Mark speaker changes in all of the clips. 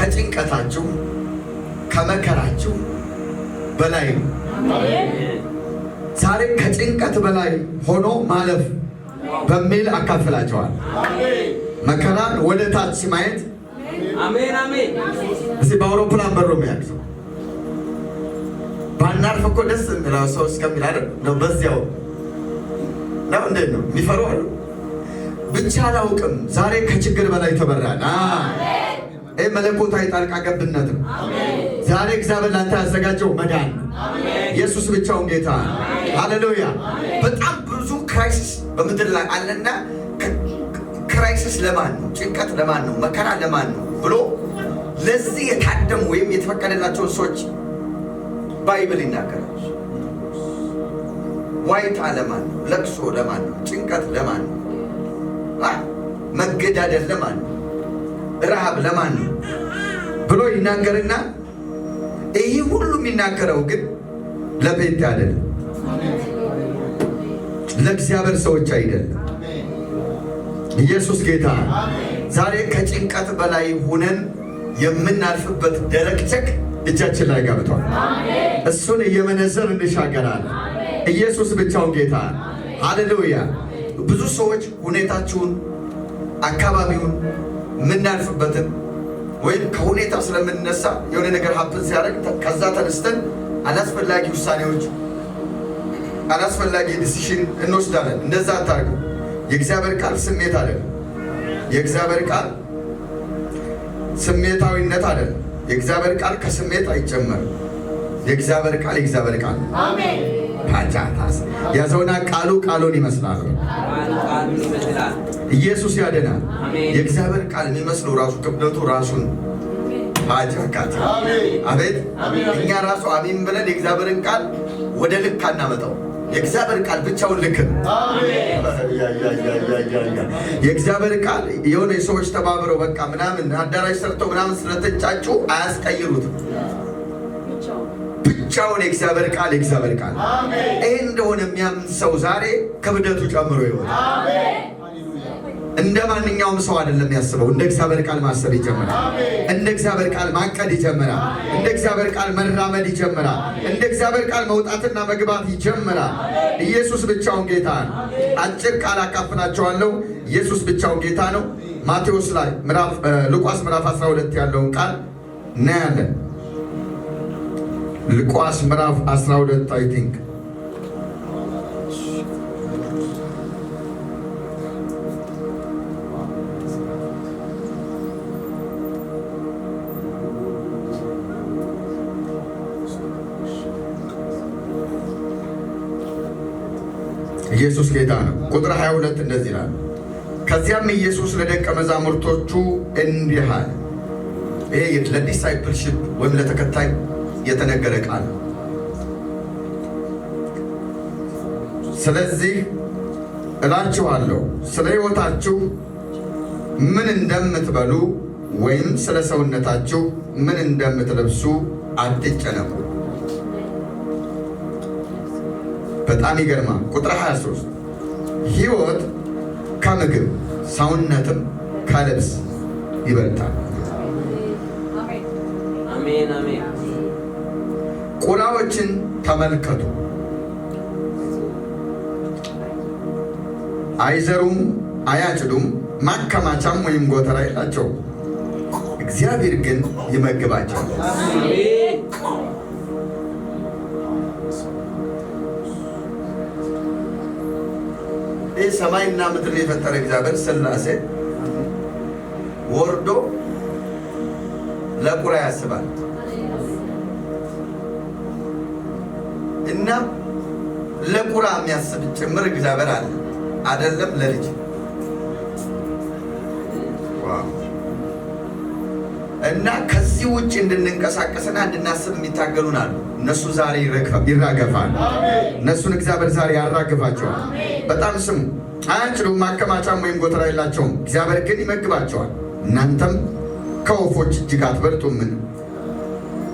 Speaker 1: ከጭንቀታችሁ ከመከራችሁ በላይ ነው። ዛሬ ከጭንቀት በላይ ሆኖ ማለፍ በሚል አካፍላቸዋል። መከራን ወደ ታች ማየት።
Speaker 2: አሜን አሜን።
Speaker 1: እስኪ በአውሮፕላን በሮ የሚያውቅ ሰው፣ ባናርፍ እኮ ደስ የሚለው ሰው እስከሚል አይደል ነው። በዚያው ነው። እንዴት ነው የሚፈሩ አሉ። ብቻ አላውቅም። ዛሬ ከችግር በላይ ተበራል። ይህ መለኮታዊ ጣልቃ ገብነት ነው። ዛሬ እግዚአብሔር ላንተ ያዘጋጀው መዳን ነው። ኢየሱስ ብቻውን ጌታ። ሃሌሉያ። በጣም ብዙ crisis በምድር ላይ አለና crisis ለማን ነው? ጭንቀት ለማን ነው? መከራ ለማን ነው ብሎ ለዚህ የታደሙ ወይም የተፈቀደላቸውን ሰዎች Bible ይናገራል። ዋይታ ለማን ነው? ለቅሶ ለማን ነው? ጭንቀት ለማን ነው? መገዳደል ለማን ነው? ረሃብ ለማን ነው ብሎ ይናገርና ይህ ሁሉ የሚናገረው ግን ለጴንጤ አይደለም፣ ለእግዚአብሔር ሰዎች አይደለም። ኢየሱስ ጌታ። ዛሬ ከጭንቀት በላይ ሆነን የምናልፍበት ደረቅ ቼክ እጃችን ላይ ገብቷል። እሱን እየመነዘር እንሻገራለን። ኢየሱስ ብቻውን ጌታ። ሃሌሉያ። ብዙ ሰዎች ሁኔታችሁን፣ አካባቢውን፣ የምናልፍበትን ወይም ከሁኔታ ስለምንነሳ የሆነ ነገር happen ሲያደርግ ከዛ ተነስተን አላስፈላጊ ውሳኔዎች፣ አላስፈላጊ decision እንወስዳለን። እንደዛ አታርጉ። የእግዚአብሔር ቃል ስሜት አይደለም። የእግዚአብሔር ቃል ስሜታዊነት አይደለም። የእግዚአብሔር ቃል ከስሜት አይጨመርም። የእግዚአብሔር ቃል የእግዚአብሔር ቃል። ፓቻታስ ያዘውና ቃሉ ቃሉን ይመስላል።
Speaker 2: ቃሉን ይመስላል።
Speaker 1: ኢየሱስ ያድናል።
Speaker 2: አሜን።
Speaker 1: የእግዚአብሔር ቃል የሚመስለው ራሱ ክብደቱ ራሱን ፓቻካት አቤት፣ እኛ ራሱ አሜን ብለን የእግዚአብሔርን ቃል ወደ ልክ አናመጣው። የእግዚአብሔር ቃል ብቻውን ልክ ነው። የእግዚአብሔር ቃል የሆነ የሰዎች ተባብረው በቃ ምናምን አዳራሽ ሰርተው ምናምን ስለተንጫጩ አያስቀይሩትም። ብቻውን የእግዚአብሔር ቃል የእግዚአብሔር ቃል። ይሄ እንደሆነ የሚያምን ሰው ዛሬ ክብደቱ ጨምሮ ይወጣል። እንደ ማንኛውም ሰው አይደለም ያስበው። እንደ እግዚአብሔር ቃል ማሰብ ይጀምራል። እንደ እግዚአብሔር ቃል ማቀድ ይጀምራል። እንደ እግዚአብሔር ቃል መራመድ ይጀምራል። እንደ እግዚአብሔር ቃል መውጣትና መግባት ይጀምራል። ኢየሱስ ብቻውን ጌታ ነው። አጭር ቃል አካፍላችኋለሁ። ኢየሱስ ብቻውን ጌታ ነው። ማቴዎስ ላይ ምዕራፍ ሉቃስ ምዕራፍ 12 ያለውን ቃል እናያለን። ሉቃስ ምዕራፍ 12 I think። ኢየሱስ ጌታ ነው። ቁጥር 22 እንደዚህ ይላል። ከዚያም ኢየሱስ ለደቀ መዛሙርቶቹ እንዲህ አለ። ይሄ ለ discipleship ወይም ለተከታይ የተነገረ ቃል ነው። ስለዚህ እላችኋለሁ፣ ስለ ሕይወታችሁ ምን እንደምትበሉ ወይም ስለ ሰውነታችሁ ምን እንደምትለብሱ አትጨነቁ። በጣም ይገርማል። ቁጥር 23፣ ሕይወት ከምግብ ሰውነትም ከልብስ ይበልጣል።
Speaker 2: አሜን አሜን።
Speaker 1: ቁራዎችን ተመልከቱ፣ አይዘሩም፣ አያጭዱም፣ ማከማቻም ወይም ጎተራ የላቸውም። እግዚአብሔር ግን ይመግባቸዋል።
Speaker 2: አሜን።
Speaker 1: ይህ ሰማይና ምድርን የፈጠረ እግዚአብሔር ሥላሴ ወርዶ ለቁራ ያስባል እና ለቁራ የሚያስብ ጭምር እግዚአብሔር አለ፣ አይደለም ለልጅ። Wow! እና ከዚህ ውጭ እንድንንቀሳቀስና እንድናስብ የሚታገሉን አሉ። እነሱ ዛሬ ይራገፋሉ። እነሱን እግዚአብሔር ዛሬ ያራግፋቸዋል። በጣም ስሙ። አያጭዱም፣ ማከማቻም ወይም ጎተራ የላቸውም። እግዚአብሔር ግን ይመግባቸዋል። እናንተም ከወፎች እጅግ አትበልጡምን?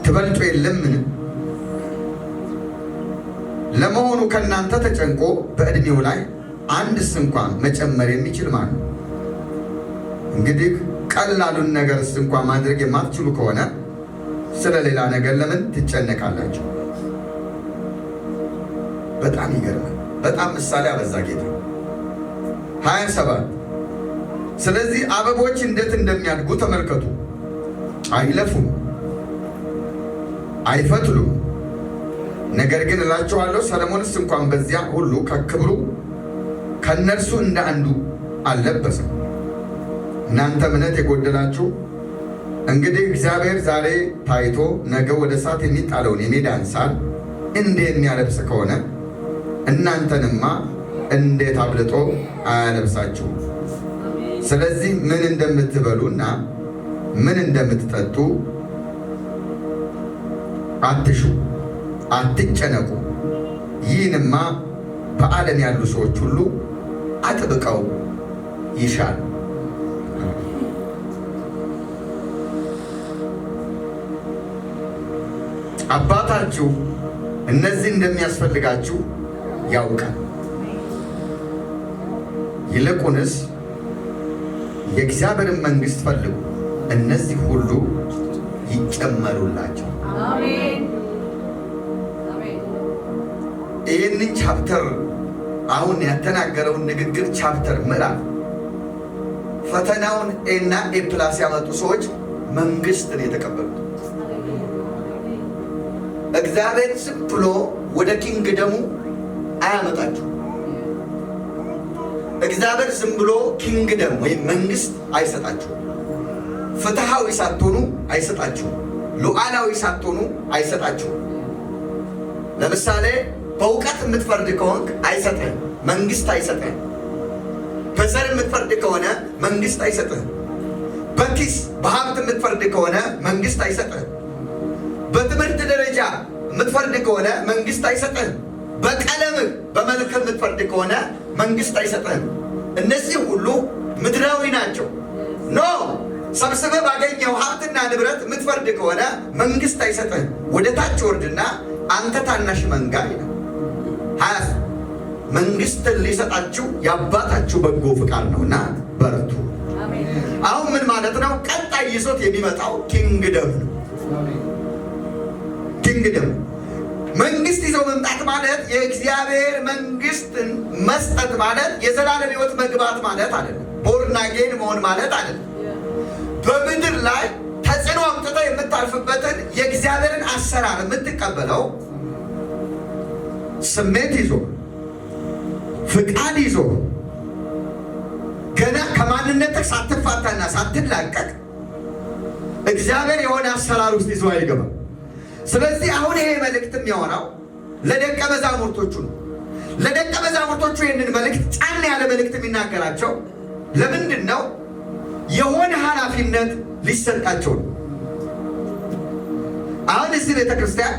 Speaker 1: ትበልጡ የለምን? ለመሆኑ ከእናንተ ተጨንቆ በዕድሜው ላይ አንድስ እንኳን መጨመር የሚችል ማን ነው? እንግዲህ ቀላሉን ነገርስ እንኳ ማድረግ የማትችሉ ከሆነ ስለ ሌላ ነገር ለምን ትጨነቃላችሁ? በጣም ይገርማል። በጣም ምሳሌ አበዛ ጌታ። 27 ስለዚህ አበቦች እንዴት እንደሚያድጉ ተመልከቱ። አይለፉም፣ አይፈትሉም። ነገር ግን እላችኋለሁ ሰለሞንስ እንኳን በዚያ ሁሉ ከክብሩ ከእነርሱ እንደ አንዱ አልለበሰም። እናንተ እምነት የጎደላችሁ፣ እንግዲህ እግዚአብሔር ዛሬ ታይቶ ነገ ወደ እሳት የሚጣለውን የሜዳን ሳር እንዲህ የሚያለብስ ከሆነ እናንተንማ እንዴት አብልጦ አያለብሳችሁም? ስለዚህ ምን እንደምትበሉና ምን እንደምትጠጡ አትሹ፣ አትጨነቁ። ይህንማ በዓለም ያሉ ሰዎች ሁሉ አጥብቀው ይሻሉ። አባታችሁ እነዚህ እንደሚያስፈልጋችሁ ያውቃል። ይልቁንስ የእግዚአብሔርን መንግሥት ፈልጉ፣ እነዚህ ሁሉ ይጨመሩላችኋል።
Speaker 3: አሜን አሜን።
Speaker 1: ይህንን chapter፣ አሁን ያተናገረውን ንግግር chapter ምዕራፍ ፈተናውን A እና A plus ያመጡ ሰዎች መንግስትን የተቀበሉት። እግዚአብሔር ዝም ብሎ ወደ kingdom ኡ አያመጣችሁ። እግዚአብሔር ዝም ብሎ kingdom ወይም መንግስት አይሰጣችሁም። ፍትሐዊ ሳትሆኑ አይሰጣችሁም። ሉዓላዊ ሳትሆኑ አይሰጣችሁም። ለምሳሌ በእውቀት የምትፈርድ ከሆንክ አይሰጥህም፣ መንግስት አይሰጥህም። በዘር የምትፈርድ ከሆነ መንግስት አይሰጥህም። በኪስ በሀብት የምትፈርድ ከሆነ መንግስት አይሰጥህም። በትምህርት ደረጃ የምትፈርድ ከሆነ መንግስት አይሰጥህም። በቀለምህ በመልክ የምትፈርድ ከሆነ መንግስት አይሰጥህም። እነዚህ ሁሉ ምድራዊ ናቸው። No፣ ሰብስበህ ባገኘው ሀብትና ንብረት የምትፈርድ ከሆነ መንግስት አይሰጥህም። ወደ ታች ወርድና አንተ ታናሽ መንጋ ይላል። ሀያ መንግስትን ሊሰጣችሁ የአባታችሁ በጎ ፍቃድ ነውና በርቱ። አሁን ምን ማለት ነው? ቀጣይ ይዞት የሚመጣው kingdom ነው። Kingdom መንግስት ይዘው መምጣት ማለት፣ የእግዚአብሔር መንግስትን መስጠት ማለት የዘላለም ሕይወት መግባት ማለት አይደለም። Born again መሆን ማለት አይደለም። በምድር ላይ ተጽዕኖ አምጥተህ የምታልፍበትን የእግዚአብሔርን አሰራር የምትቀበለው ስሜት ይዞ፣ ፍቃድ ይዞ፣ ገና ከማንነትህ ሳትፋታና ሳትላቀቅ እግዚአብሔር የሆነ አሰራር ውስጥ ይዞ አይገባም። ስለዚህ አሁን ይሄ መልእክት የሚያወራው ለደቀ መዛሙርቶቹ ነው። ለደቀ መዛሙርቶቹ ይህንን መልእክት፣ ጫን ያለ መልእክት የሚናገራቸው ለምንድን ነው? የሆነ ኃላፊነት ሊሰጣቸው ነው። አሁን እዚህ ቤተ ክርስቲያን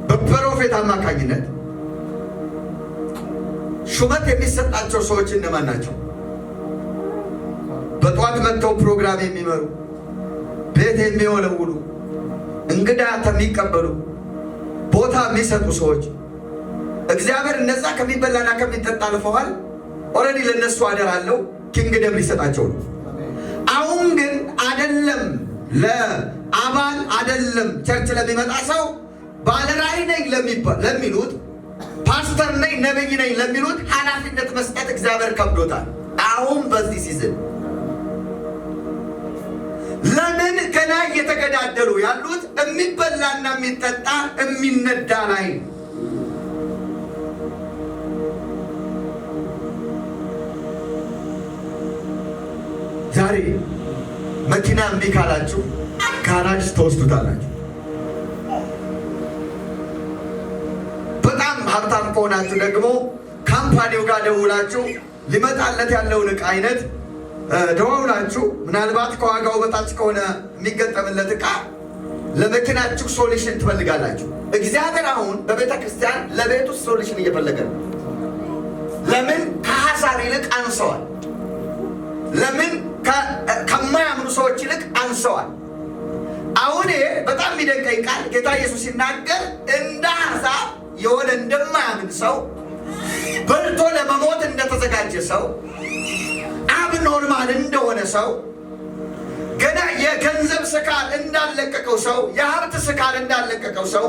Speaker 1: በ prophet አማካኝነት ሹመት የሚሰጣቸው ሰዎች እነማን ናቸው? በጠዋት መጥተው ፕሮግራም የሚመሩ፣ ቤት የሚወለውሉ፣ እንግዳ የሚቀበሉ፣ ቦታ የሚሰጡ ሰዎች። እግዚአብሔር እነዛ ከሚበላና ከሚጠጣ አልፈዋል። Already ለእነሱ አደራ አለው። Kingdom ሊሰጣቸው ነው። አሁን ግን አደለም ለአባል፣ አደለም church ለሚመጣ ሰው፣ ባለራዕይ ነኝ ለሚሉት፣ ፓስተር ነኝ፣ ነብይ ነኝ ለሚሉት ኃላፊነት መስጠት እግዚአብሔር ከብዶታል። አሁን በዚህ season ለምን ገና እየተገዳደሉ ያሉት የሚበላና የሚጠጣ የሚነዳ ላይ ነው። ዛሬ መኪና እምቢ ካላችሁ ጋራጅ ተወስዱታላችሁ። በጣም ሀብታም ከሆናችሁ ደግሞ company ው ጋር ደውላችሁ ሊመጣለት ያለውን ዕቃ አይነት ደዋውላችሁ ምናልባት ከዋጋው በታች ከሆነ የሚገጠምለት ዕቃ ለመኪናችሁ solution ትፈልጋላችሁ። እግዚአብሔር አሁን በቤተ ክርስቲያን ለቤት ውስጥ solution እየፈለገ ነው። ለምን ከአሕዛብ ይልቅ አንሰዋል? ለምን ከማያምኑ ሰዎች ይልቅ አንሰዋል? አሁን ይሄ በጣም የሚደንቀኝ ቃል ጌታ ኢየሱስ ሲናገር እንደ አሕዛብ የሆነ እንደማያምን ሰው፣ በልቶ ለመሞት እንደተዘጋጀ ሰው፣ አብዶ Normal እንደሆነ ሰው፣ ገና የገንዘብ ስካር እንዳለቀቀው ሰው፣ የሀብት ስካር እንዳለቀቀው ሰው፣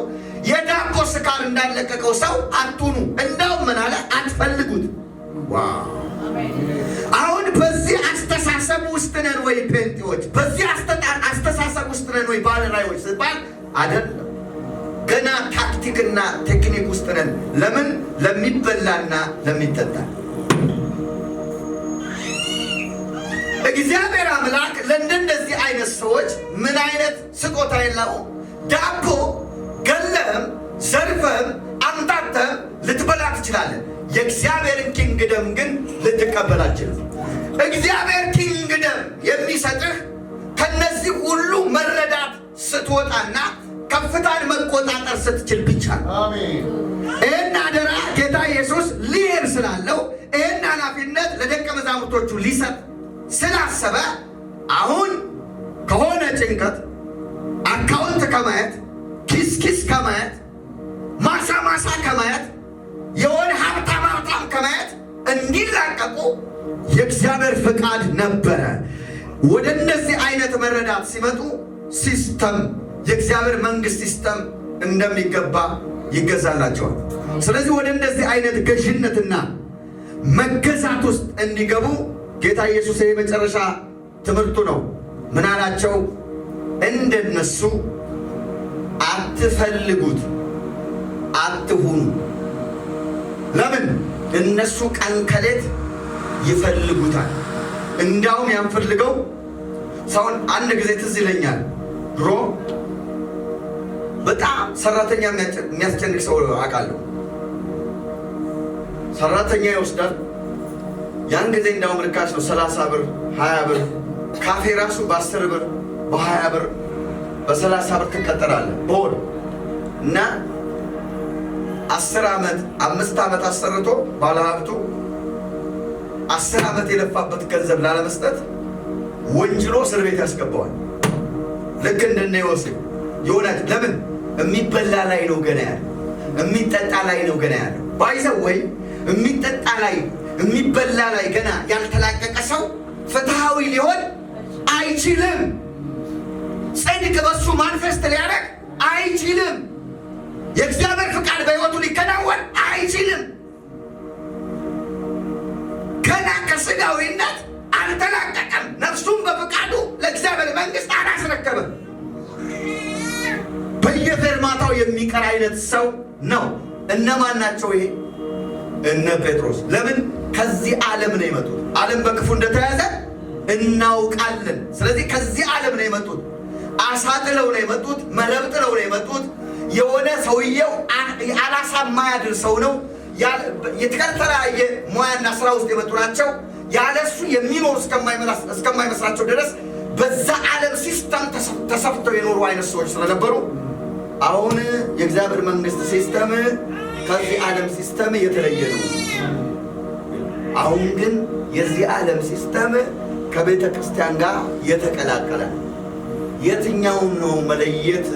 Speaker 1: የዳቦ ስካር እንዳለቀቀው ሰው አትሁኑ። እንዳውም ምን አለ? አትፈልጉት። Wow! አሁን በዚህ አስተሳሰብ ውስጥ ነን ወይ ፔንቴዎች? በዚህ አስተሳሰብ ውስጥ ነን ወይ ባለራዕዮች ስባል አይደለም። ገና ታክቲክና ቴክኒክ ውስጥ ነን። ለምን? ለሚበላና ለሚጠጣ። እግዚአብሔር አምላክ ለእንደነዚህ አይነት ሰዎች ምን አይነት ስጦታ የለውም። ዳቦ ገለህም ዘርፈህም አምታተህም ልትበላ ትችላለህ። የእግዚአብሔርን kingdom ግን ልትቀበል አትችልም። እግዚአብሔር kingdom የሚሰጥህ ከነዚህ ሁሉ መረዳት ስትወጣና ከፍታን መቆጣጠር ስትችል ብቻ ነው። ይህን አደራ ጌታ ኢየሱስ ሊሄድ ስላለው፣ ይህን ኃላፊነት ለደቀ መዛሙርቶቹ ሊሰጥ ስላሰበ፣ አሁን ከሆነ ጭንቀት፣ account ከማየት፣ ኪስ ኪስ ከማየት፣ ማሳ ማሳ ከማየት፣ የሆነ ሀብታም ሀብታም ከማየት እንዲላቀቁ የእግዚአብሔር ፍቃድ ነበረ። ወደ እነዚህ አይነት መረዳት ሲመጡ system፣ የእግዚአብሔር መንግስት system እንደሚገባ ይገዛላቸዋል። ስለዚህ ወደ እንደዚህ አይነት ገዥነትና መገዛት ውስጥ እንዲገቡ ጌታ ኢየሱስ የመጨረሻ ትምህርቱ ነው። ምን አላቸው? እንደነሱ አትፈልጉት፣ አትሁኑ። ለምን? እነሱ ቀን ከሌት ይፈልጉታል። እንዳውም ያን ፈልገው ሰውን አንድ ጊዜ ትዝ ይለኛል፣ ድሮ በጣም ሰራተኛ የሚያስጨንቅ ሰው አውቃለሁ። ሰራተኛ ይወስዳል። ያን ጊዜ እንዳውም ርካሽ ነው፣ 30 ብር፣ 20 ብር። ካፌ ራሱ በ10 ብር፣ በ20 ብር፣ በ30 ብር ትቀጠራለህ በወር። እና 10 ዓመት፣ 5 ዓመት አሰርቶ ባለሀብቱ 10 ዓመት የለፋበት ገንዘብ ላለመስጠት ወንጅሎ እስር ቤት ያስገባዋል። ልክ እንደነ ዮሴፍ የሆነ። ለምን? የሚበላ ላይ ነው ገና ያለው፣ የሚጠጣ ላይ ነው ገና ያለው። By the way፣ የሚጠጣ ላይ፣ የሚበላ ላይ ገና ያልተላቀቀ ሰው ፍትሐዊ ሊሆን አይችልም። ጽድቅ በሱ manifest ሊያደርግ አይችልም። የእግዚአብሔር ፍቃድ በሕይወቱ ሊከናወን አይችልም። ገና ከስጋዊነት አልተላቀቀም። ነፍሱን በፍቃዱ ለእግዚአብሔር መንግስት አላስረከበም። በየፌርማታው የሚቀር አይነት ሰው ነው። እነማን ናቸው? ይሄ እነ ጴጥሮስ። ለምን? ከዚህ ዓለም ነው የመጡት። ዓለም በክፉ እንደተያዘ እናውቃለን። ስለዚህ ከዚህ ዓለም ነው የመጡት። አሳ ጥለው ነው የመጡት። መረብ ጥለው ነው የመጡት። የሆነ ሰውየው አላሳ የማያድር ሰው ነው። የተለያየ ሙያና ስራ ውስጥ የመጡ ናቸው። ያለሱ የሚኖሩ እስከማይመስላቸው ድረስ በዛ ዓለም system ተሰፍተው የኖሩ አይነት ሰዎች ስለነበሩ፣ አሁን የእግዚአብሔር መንግስት system ከዚህ ዓለም system የተለየ ነው። አሁን ግን የዚህ ዓለም system ከቤተ ክርስቲያን ጋር የተቀላቀለ ነው። የትኛውን ነው መለየት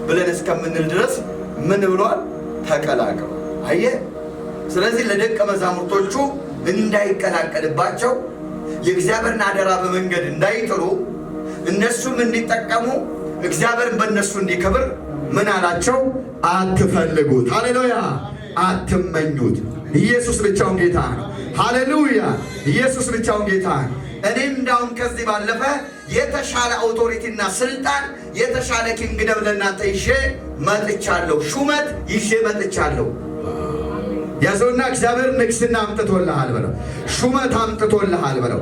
Speaker 1: ብለን እስከምንል ድረስ ምን ብሏል? ተቀላቅሏል። አየህ። ስለዚህ ለደቀ መዛሙርቶቹ እንዳይቀላቀልባቸው፣ የእግዚአብሔርን አደራ በመንገድ እንዳይጥሉ፣ እነሱም እንዲጠቀሙ፣ እግዚአብሔርን በእነሱ እንዲከብር ምን አላቸው? አትፈልጉት። ሃሌሉያ! አትመኙት። ኢየሱስ ብቻውን ጌታ ነው። ሃሌሉያ! ኢየሱስ ብቻውን ጌታ ነው። እኔ እንዳውም ከዚህ ባለፈ የተሻለ authority ና ስልጣን፣ የተሻለ kingdom ለእናንተ ይዤ መጥቻለሁ። ሹመት ይዤ መጥቻለሁ። ያዘውና እግዚአብሔር ንግስና አምጥቶልሃል በለው። ሹመት አምጥቶልሃል በለው።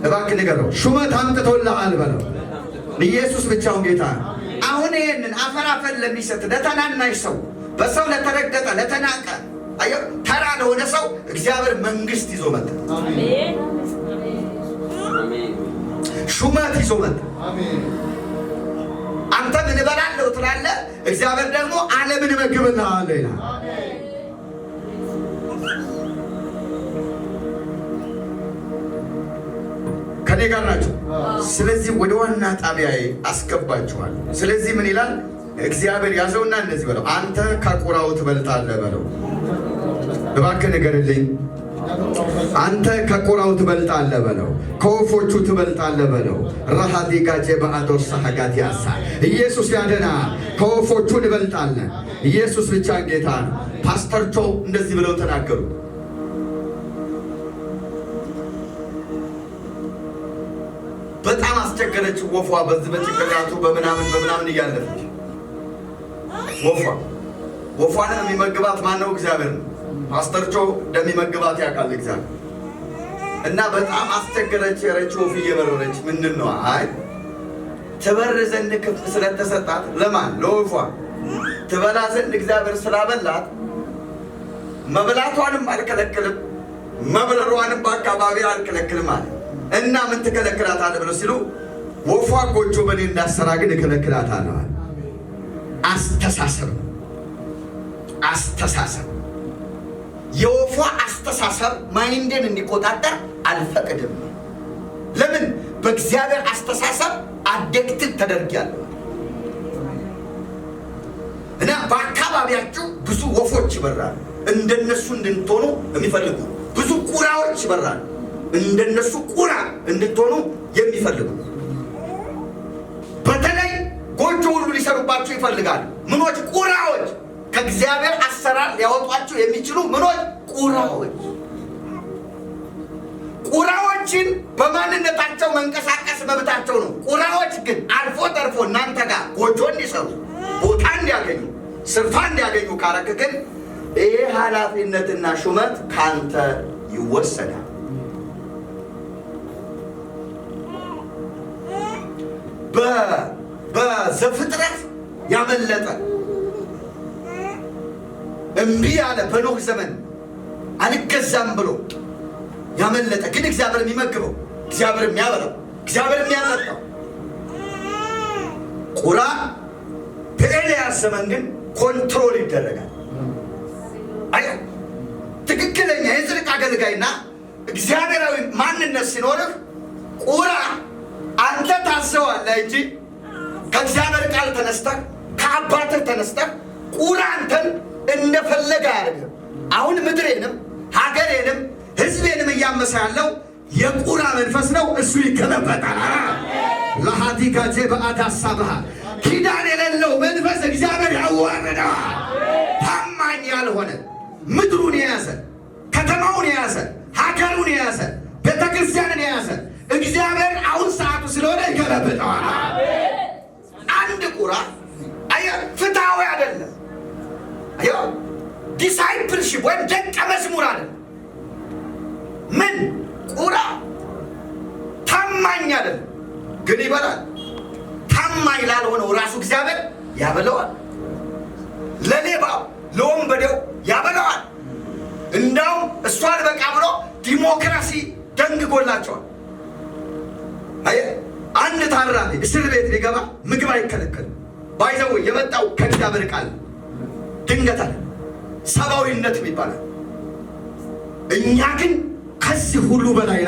Speaker 1: እባክህ ንገረው። ሹመት አምጥቶልሃል በለው። ኢየሱስ ብቻውን ጌታ ነው። አሁን ይሄንን አፈር አፈር ለሚሸት ለተናናሽ ሰው፣ በሰው ለተረገጠ፣ ለተናቀ፣ አየህ፣ ተራ ለሆነ ሰው እግዚአብሔር መንግስት ይዞ መጣ። ሹመት ይዞ መጣ። አንተ ምን እበላለሁ ትላለህ፣ እግዚአብሔር ደግሞ ዓለምን እመግብልሃለሁ ይላል። ከኔ ጋር ናቸው። ስለዚህ ወደ ዋና ጣቢያዬ አስገባችኋል። ስለዚህ ምን ይላል እግዚአብሔር? ያዘውና እንደዚህ በለው፣ አንተ ከቁራው ትበልጣለህ በለው። እባክህ ንገርልኝ። አንተ ከቁራው ትበልጣለህ በለው፣ ከወፎቹ ትበልጣለህ በለው። ረሃዲ ጋጄ በአዶር ሰሐጋት ያሳ ኢየሱስ ያድናል። ከወፎቹ እንበልጣለን። ኢየሱስ ብቻ ጌታ ነው። ፓስተር ቾ እንደዚህ ብለው ተናገሩ። በጣም አስቸገረች ወፏ። በዚህ በጭንቅላቱ በምናምን በምናምን እያለፈች ወፏ ወፏን የሚመግባት ማነው? እግዚአብሔር ነው። ፓስተር ቾ እንደሚመግባት ያውቃል እግዚአብሔር። እና በጣም አስቸገረች። ረች ወፍ እየበረረች ምንድን ነው? አይ ትበር ዘንድ ክንፍ ስለተሰጣት ለማን? ለወፏ ትበላ ዘንድ እግዚአብሔር ስላበላት መብላቷንም አልከለክልም፣ መብረሯንም በአካባቢ አልከለክልም አለ። እና ምን ትከለክላታለህ ብለው ሲሉ ወፏ ጎጆ በእኔ እንዳሰራ ግን እከለክላታለሁ አለ። አስተሳሰብ ነው። አስተሳሰብ የወፏ አስተሳሰብ mind ኤን እንዲቆጣጠር አልፈቅድም። ለምን? በእግዚአብሔር አስተሳሰብ addicted ተደርጊያለሁ። እና በአካባቢያችሁ ብዙ ወፎች ይበራሉ፣ እንደነሱ እንድትሆኑ የሚፈልጉ ብዙ ቁራዎች ይበራሉ፣ እንደነሱ ቁራ እንድትሆኑ የሚፈልጉ በተለይ ጎጆ ሁሉ ሊሰሩባቸው ይፈልጋሉ። ምኖች? ቁራዎች። ከእግዚአብሔር አሰራር ሊያወጧቸው የሚችሉ ምኖች? ቁራዎች። ቁራዎችን በማንነታቸው መንቀሳቀስ መብታቸው ነው። ቁራዎች ግን አልፎ ተርፎ እናንተ ጋር ጎጆ እንዲሰሩ፣ ቦታ እንዲያገኙ፣ ስፍራ እንዲያገኙ ካረክ ግን ይህ ኃላፊነትና ሹመት ካንተ ይወሰዳል። በዘፍጥረት ያመለጠ እምቢ ያለ በኖህ ዘመን አልገዛም ብሎ ያመለጠ ግን እግዚአብሔር የሚመግበው፣ እግዚአብሔር የሚያበላው፣ እግዚአብሔር የሚያጠጣው ቁራ በኤልያስ ዘመን ግን control ይደረጋል። አይ ትክክለኛ የጽድቅ አገልጋይና እግዚአብሔራዊ ማንነት ሲኖርህ ቁራ አንተ ታዘዋለህ እንጂ ከእግዚአብሔር ቃል ተነስተህ፣ ከአባትህ ተነስተህ ቁራ አንተን እንደፈለገ አያደርግም። አሁን ምድሬንም ሀገሬንም ሕዝቤንም እያመሰ ያለው የቁራ መንፈስ ነው። እሱ ይገለበጣል። ለሃዲጋጄ በአዳሳብሃ ኪዳን የሌለው መንፈስ እግዚአብሔር ያዋርደዋል። ታማኝ ያልሆነ ምድሩን የያዘ፣ ከተማውን የያዘ፣ ሀገሩን የያዘ፣ ቤተክርስቲያንን የያዘ እግዚአብሔር አሁን ሰዓቱ ስለሆነ ይገለብጠዋል። አንድ ቁራ አየህ፣ ፍትሐዊ አይደለም። አየህ፣ discipleship ወይም ደቀ መዝሙር አይደለም። ምን ቁራ ታማኝ አይደለም፣ ግን ይበላል። ታማኝ ላልሆነው ራሱ እግዚአብሔር ያበለዋል። ለሌባው ለወንበዴው ያበለዋል። እንዳውም እሷ አልበቃ ብሎ ዲሞክራሲ ደንግጎላቸዋል። አየህ፣ አንድ ታራሚ እስር ቤት ቢገባ ምግብ አይከለከልም። By the way የመጣው ከእግዚአብሔር ቃል ድንገት አለ ሰብአዊነት ይባላል። እኛ ግን ከዚህ ሁሉ በላይ